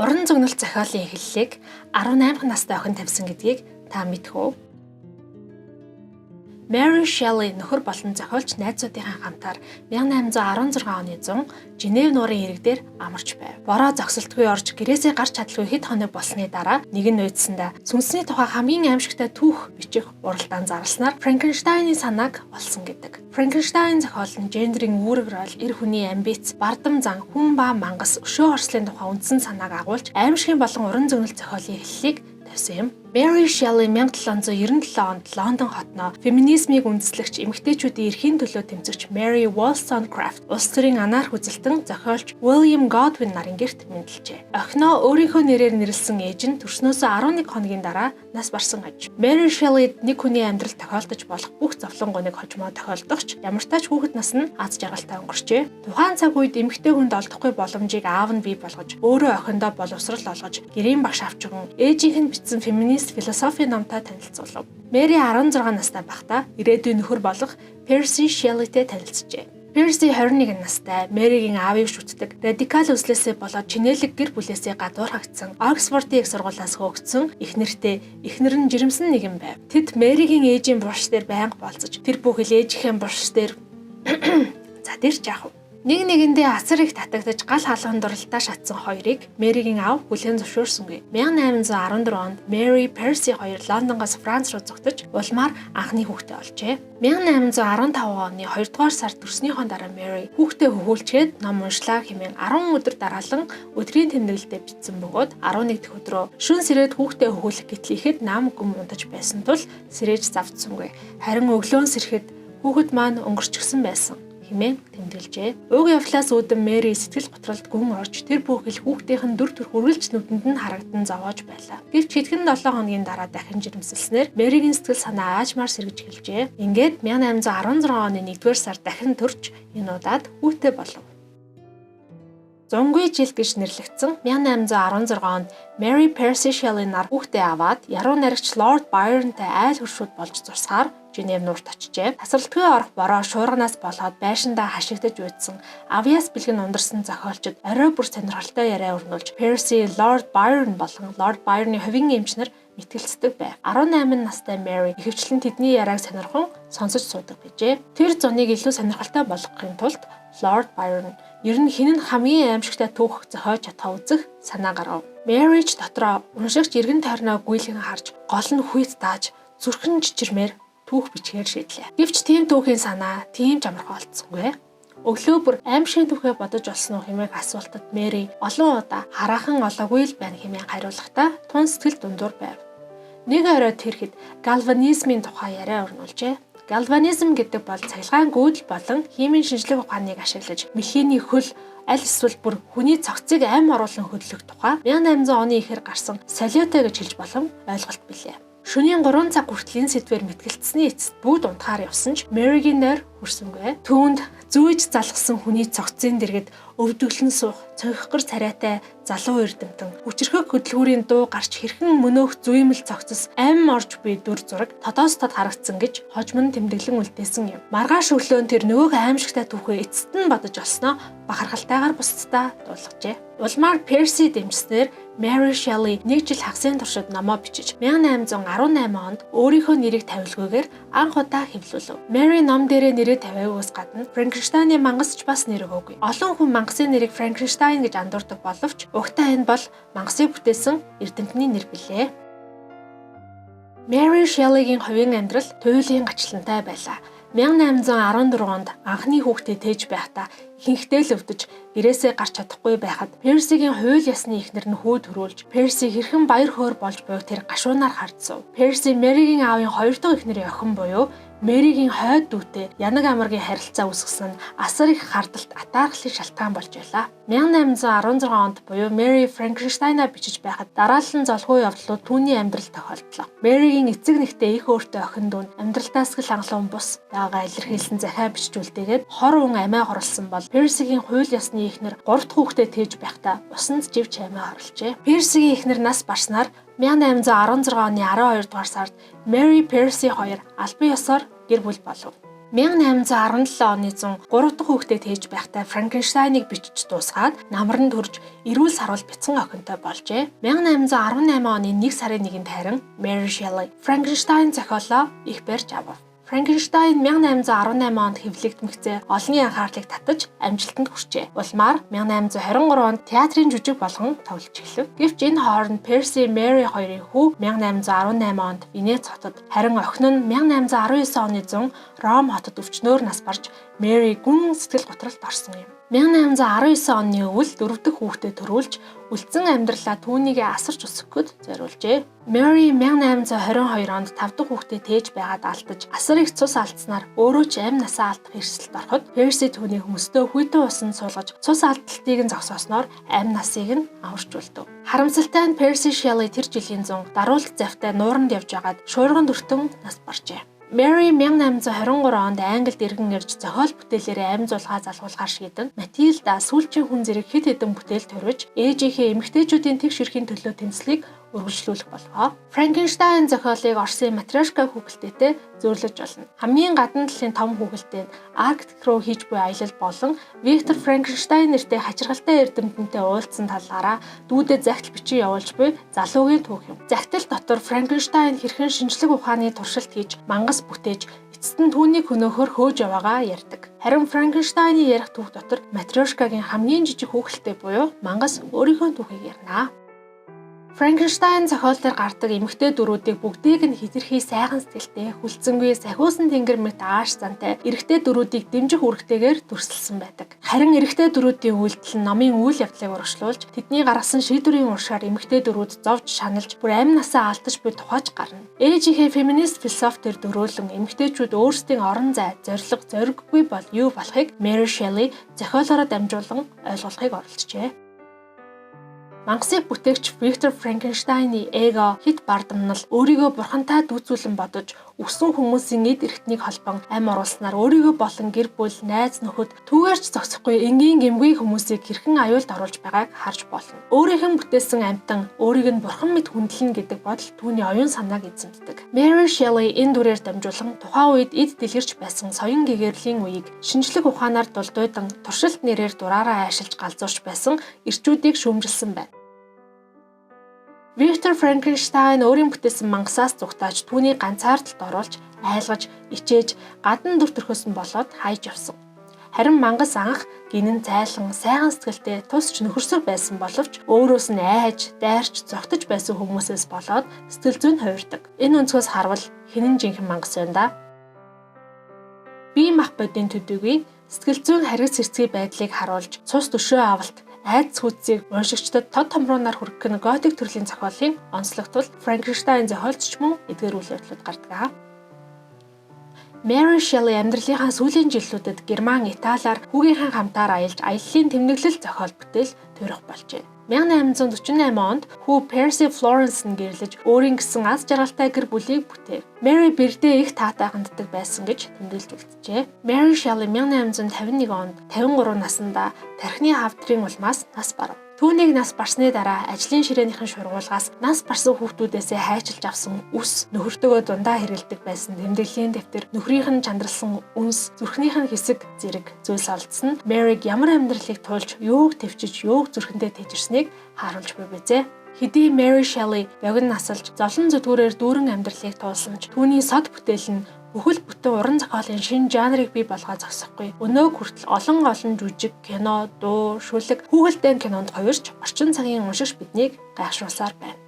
Уран зөгнөлт зохиолын эхлэлийг 18 настай охин тавьсан гэдгийг та мэдэх үү? Mary Shelley нөхөр болон зохиолч найзуудынхаа хамтаар 1816 оны 100 Женев нуурын ирэг дээр амарч байв. Бороо зогсолтгүй орж гэрээсээ гарч чадалгүй хэд хоног болсны дараа нэг нь уйдсандаа сүнсний тухай хамгийн аимшигтай түүх бичих уралдаан зарласнаар Франкенштайны санааг олсон гэдэг. Франкенштайн зохиол нь гендрийн үүрэг роль, эр хүний амбиц, бардам зан, хүн ба мангас, өшөө хорслын тухай үндсэн санааг агуулж аимшигын болон уран зөгнөлт зохиолын эхлэлийг тавьсан юм. Mary Shelley 1797 онд Лондон хотноо феминизмыг үндэслэгч, эмэгтэйчүүдийн эрхийн төлөө тэмцэгч Mary Wollstonecraft, улс төрийн анарх үзэлтэн, зохиолч William Godwin нарын гэрт мэндэлжээ. Охиноо өөрийнхөө нэрээр нэрлэсэн ээж нь төрснөөсөө 11 хоногийн дараа нас барсан аж. Mary Shelley нэг хүний амьдрал тохиолдож болох бүх зовлон гуниг хожмоо тохиолдох ч ямартай ч хүүхэд нас нь аз жаргалтай өнгөрчээ. Тухайн цаг үед эмэгтэй хүнд олдохгүй боломжийг аав нь бий болгож, өөрөө охиндоо боловсрал олгож, гэрийн багш авч өгөн, ээжийнх нь бичсэн феминист философи номтой танилцуулав. Мэри 16 настай байхдаа ирээдүйн нөхөр болох Перси Шеллитэй танилцжээ. Перси 21 настай, Мэригийн аавыг шүтдэг, радикал үзлээсээ болоод чинээлэг гэр бүлээсээ гадуурхагдсан, Оксфордын их сургуулиас хөөгдсөн их нэртэй, эхнэр нь жирэмсэн нэгэн байв. Тэд Мэригийн ээжийн булш дээр байнга болзож, тэр бүхэл ээжийнхээ булш дээр за тэр ч яах вэ? Нэг нэгэндээ асар их татагдаж гал халуун дуралтаа шатсан хоёрыг Мэригийн аав хүлээн зөвшөөрсөнгүй. 1814 онд Мэри, Перси хоёр Лондонгоос Франц руу зугтаж улмаар анхны хүүхдээ олжээ. 1815 оны 2 дугаар сард төрснийхөө дараа Мэри хүүхдээ хөхүүлчихэд ном уншлаа хэмээн 10 өдөр дараалан өдрийн тэмдэглэлдээ бичсэн бөгөөд 11 дэх өдрөө шөнө сэрээд хүүхдээ хөхүүлэх гэтэл ихэд нам гүм унтаж байсан тул сэрээж завдсангүй. Харин өглөөн сэрэхэд хүүхэд маань өнгөрчихсөн байсан хэмээн тэмдэглэжээ. Уг явдлаас үүдэн Мэри сэтгэл готролд гүн орж тэр бүхэл хүүхдийнх нь дүр төрх үргэлж нүдэнд нь харагдан зовоож байлаа. Гэвч хэдхэн 7 хоногийн дараа дахин жирэмсэлснээр Мэригийн сэтгэл санаа аажмаар сэргэж эхэлжээ. Ингээд 1816 оны 1-р сард дахин төрж энэ удаад хүүтэй болов. Зунгүй жил гэж нэрлэгдсэн 1816 онд Mary Percy Shelley нар хүүхдээ аваад яруу найрагч Lord Byron-тай айл хөршүүд болж зурсгаар Женев нуурт очжээ. Тасралтгүй орох бороо шуурганаас болоод байшиндаа хашигдаж уйдсан авьяас бэлэг нь ундарсан зохиолчид орой бүр сонирхолтой яриа өрнүүлж Percy, Lord Byron болон Lord Byron-ы хувийн эмч нар мэтгэлцдэг байв. 18 настай Mary ихэвчлэн тэдний яриаг сонирхон сонсож суудаг гэжээ. Тэр зуныг илүү сонирхолтой болгохын тулд Lord Byron ер нь хэн нь хамгийн аимшигтай түүх зохиож чадхаа үзэх санаа гаргав. Mary ч дотроо уншигч эргэн тойрноо гүйлгэн харж гол нь хүйт дааж зүрхэн чичирмээр түүх бичгээр шийдлээ. Гэвч тийм түүхийн санаа тийм ч амархан олдсонгүй. Өглөө бүр аимшигын түүхээ бодож олсон уу хэмээх асуултад Мэри олон удаа хараахан олоогүй л байна хэмээн хариулахдаа тун сэтгэл дундуур байв. Нэг орой тэр хэд гальванизмын тухай яриа өрнүүлжээ. Гальванизм гэдэг бол цахилгаан гүйдэл болон химийн шинжлэх ухааныг ашиглаж мэлхийний хөл аль эсвэл бүр хүний цогцыг амь оруулан хөдлөх тухай 1800 оны эхээр гарсан солиотой гэж хэлж болох ойлголт билээ. Шөнийн 3 цаг хүртэл энэ сэдвээр мэтгэлцсэний эцэст бүгд унтахаар явсан ч Мэригийн нойр хүрсэнгүй. Түүнд зүүж залгасан хүний цогцын дэргэд өвдөглөн суух, цонхигор царайтай залуу эрдэмтэн, хүчирхэг хөдөлгүүрийн дуу гарч хэрхэн мөнөөх зүймэл цогцос амь орж буй дүр зураг тодоос тод харагдсан гэж хожим нь тэмдэглэн үлдээсэн юм. Маргааш өглөө нь тэр нөгөөх аимшигтай түүхээ эцэст нь бодож олсноо бахархалтайгаар бусдаа дуулгажээ. Улмаар Перси дэмжснээр Mary Shelley нэг жил хагасын туршид номоо бичиж 1818 онд өөрийнхөө нэрийг тавилгүйгээр анх удаа хэвлүүлв. Mary ном дээрээ нэрээ тавиагүйгээс гадна Франкенштайны мангас ч бас нэр өгөөгүй. Олон хүн мангасын нэрийг Франкенштайн гэж андуурдаг боловч угтаа энэ бол мангасыг бүтээсэн эрдэмтний нэр билээ. Mary Shelley-гийн хувийн амьдрал туйлын гачлантай байлаа. 1814 онд анхны хүүхдээ тээж байхдаа ихэнхдээ л өвдөж гэрээсээ гарч чадахгүй байхад Персигийн хууль ёсны эхнэр нь хүү төрүүлж Перси хэрхэн баяр хөөр болж буйг тэр гашуунаар харж суув. Перси Мэригийн аавын хоёр дахь эхнэрийн охин буюу Мэригийн хойд дүүтэй янаг амаргийн харилцаа үүсгэсэн нь асар их хардалт атаархлын шалтгаан болж байлаа. 1816 онд буюу Мэри Франкенштайнаа бичиж байхад дараалан золгүй явдлууд түүний амьдралд тохиолдлоо. Мэригийн эцэг нэгтээ их өөртөө охин дүү нь амьдралдаа сэтгэл хангалуун бус байгаагаа илэрхийлсэн захиа бичиж үлдээгээд хор ун амиа хорлсон бол Персигийн хууль ёсны эхнэр 3 дахь хүүхдээ тээж байхдаа усанд живч амиа хорложээ. Персигийн эхнэр нас барснаар 1816 оны 12 дугаар сард Мэри, Перси хоёр албан ёсоор гэр бүл болов. 1817 оны 100 3 дахь хүүхдээ тээж байхдаа Франкенштайныг бичиж дуусгаад намранд төрж эрүүл саруул бяцхан охинтой болжээ. 1818 оны 1 сарын 1-нд харин Mary Shelley Франкенштайн зохиолоо их барьж авав. Франкенштайн 1818 онд хэвлэгдмэгцээ олонний анхаарлыг татаж амжилтанд хүрчээ. Улмаар 1823 онд театрын жүжиг болгон тоглож эхлэв. Гэвч энэ хооронд Перси Мэри хоёрын хүү 1818 онд Венец хотод, харин охин нь 1819 оны 100 Ром хотод өвчнөөр нас барж Мэри гүн сэтгэл готролд орсон юм. 1819 оны өвөл дөрөв дэх хүүхдээ төрүүлж үлдсэн амьдралаа түүнийгээ асарч өсгөхөд зориулжээ. Mary 1822 онд 5 дахь хүүхдээ тээж байгаад алдаж асар их цус алдсанаар өөрөө ч амь насаа алдах эрсдэлд ороход Percy түүнийг мөстөө хүйтэн усанд суулгаж цус алдалтыг нь зогсоосноор амь насыг нь аварч үлдэв. Харамсалтай нь Percy Shelley тэр жилийн зун даруулт завтай нууранд явж байгаад шуурган дүртэн нас баржээ. Mary 1823 онд Англид иргэн ирж зохиол бүтээлээрээ амь зулгаа залгуулахар шийдэн Матилда сүүлчийн хүн зэрэг хэд хэдэн бүтээл төрөж ээжийнхээ эмэгтэйчүүдийн тэгш эрхийн төлөө тэмцлийг үргэлжлүүлэх болгоо. Франкенштайн зохиолыг Оросын Матрешка хүүхэлдээтэй зөөрлөж болно. Хамгийн гадна талын том хүүхэлдэй нь Арктик руу хийж буй аялал болон Виктор Франкенштайн нэртэй хачирхалтай эрдэмтэнтэй уулзсан талаараа дүүдээ захидал бичин явуулж буй залуугийн түүх юм. Захидал дотор Франкенштайн хэрхэн шинжлэх ухааны туршилт хийж мангас бүтээж эцэст нь түүнийг хөнөөхөөр хөөж яваагаа ярьдаг. Харин Франкенштайны ярих түүх дотор Матрешкагийн хамгийн жижиг хүүхэлтэй буюу мангас өөрийнхөө түүхийг ярина. Франкенштайн зохиол дээр гардаг эмэгтэй дүрүүдийг бүгдийг нь хэтэрхий сайхан сэтгэлтэй, хүлцэнгүй, сахиусан тэнгэр мэт ааш зантай эрэгтэй дүрүүдийг дэмжих үүрэгтэйгээр дүрсэлсэн байдаг. Харин эрэгтэй дүрүүдийн үйлдэл нь номын үйл явдлыг урагшлуулж, тэдний гаргасан шийдвэрийн уршаар эмэгтэй дүрүүд зовж шаналж, бүр амь насаа алдаж буй тухайч гарна. Ээжийнхээ феминист философи дээр дөрөөлөн эмэгтэйчүүд өөрсдийн орон зай, зорилго, зориггүй бол юу болохыг Mary Shelley зохиолоороо дамжуулан ойлгуулахыг оролджээ. Мангасыг бүтээгч Виктор Франкенштайны эго хэт бардамнал өөрийгөө бурхантай дүйцүүлэн бодож өссөн хүмүүсийн эд эрхтнийг холбон амь оруулснаар өөрийгөө болон гэр бүл, найз нөхөд түүгээрч зогсохгүй энгийн гэмгүй хүмүүсийг хэрхэн аюулд оруулж байгааг харж болно. Өөрийнх нь бүтээсэн амьтан өөрийг нь бурхан мэт хүндлэнэ гэдэг бодол түүний оюун санааг эзэмддэг. Mary Shelley энэ дүрээр дамжуулан тухайн үед эд дэлгэрч байсан соён гэгэрлийн үеийг шинжлэх ухаанаар дулдуйдан туршилт нэрээр дураараа айшилж галзуурч байсан эрчүүдийг шүүмжилсэн байна. Виктор Франкенштайн өөрийн бүтээсэн мангасаас зугтааж түүнийг ганцаардалд оруулж, айлгаж, ичээж, гадна дүр төрхөөс нь болоод хайж явсан. Харин мангас анх гинэн зайлан, сайхан сэтгэлтэй тус ч нөхөрсөг байсан боловч өөрөөс нь айж, дайрч, зугтаж байсан хүмүүсээс болоод сэтгэл зүйн хувирдаг. Энэ өнцгөөс харвал хэн нь жинхэнэ мангас байна да? Бие мах бодийн төдийгүй сэтгэл зүйн харгас цэрцгий байдлыг харуулж, цус төшөө авалт айдас хүйцийг уншигчдад тод томруунаар хүргэх нь готик төрлийн зохиолын онцлог тул Франкенштайн зохиолч ч мөн эдгээр үйл явдлууд гардаг. Mary Shelley амьдралынхаа сүүлийн жилүүдэд Герман, Италиар хүүгийнхээ хамтаар аялж аяллаа тэмдэглэл зохиол бүтээл туурах болжээ. 1848 онд хүү Percy Florence нь гэрлэж өөрийн гэсэн аз жаргалтай гэр бүлийг бүтээв. Mary бэрдээ их таатай ханддаг байсан гэж тэмдэглэж үлджээ. Mary Shelley 1851 онд 53 наснда тархины хавдрын улмаас нас барав. Түүнийг нас барсны дараа ажлын ширээнийхэн шургуулгаас нас барсан хүүхдүүдээсээ хайчилж авсан үс, нөхөртөөгөө дундаа хэрэглэдэг байсан тэмдэглэлийн дэвтэр, нөхрийнх нь чандралсан үнс, зүрхнийх нь хэсэг зэрэг зүйлс олдсон нь Мэриг ямар амьдралыг туулж, юуг тэвчиж, юуг зүрхэндээ тэжирснийг харуулж буй бизээ. Хэдий Mary Shelley богино насалж, золон зүдгүүрээр дүүрэн амьдралыг туулсан ч түүний сод бүтээл нь бүхэл бүтэн уран зохиолын шинэ жанрыг бий болгоо зогсохгүй. Өнөөг хүртэл олон олон жүжиг, кино, дуу, шүлэг, хүүхэлдэйн кинонд хувирч орчин цагийн уншигч биднийг гайхшруулсаар байна.